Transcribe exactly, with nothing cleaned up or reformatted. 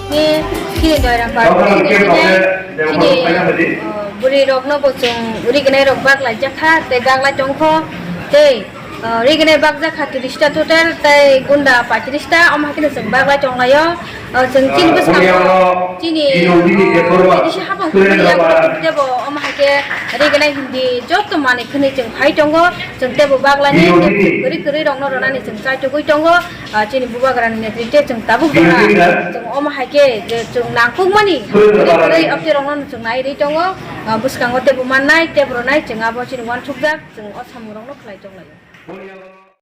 Ni chini doirang party ni chini, uh, bwrwi rokno bo chwng rignai rok bak lai jakha tei bak lai tongkho tei, uh, rignai bak jakha tris ta total tei gunda paitris ta, omo hai kheno chwng bak lai tong laio. Uh, chwng chini bwskango chini, uh, A D C hapang tebo omo hai khe rignai hindi joto manwi khwnwi chwng phai tongo, chwng tebo bak laini kwrwi kwrwi rokno rwnani chwng chai tugui tongo. Ah, chini bubagrani netrite chwng tabuk jora chwng omo hai khe je chwng nangkukmani kwrwi kwrwi opte rokno chwng nai rwi tongo. Ah, bwskango tebo mannai, tebo rwnai, chwng abo chini uansukjak, chwng o samungrokno khlai tong laio.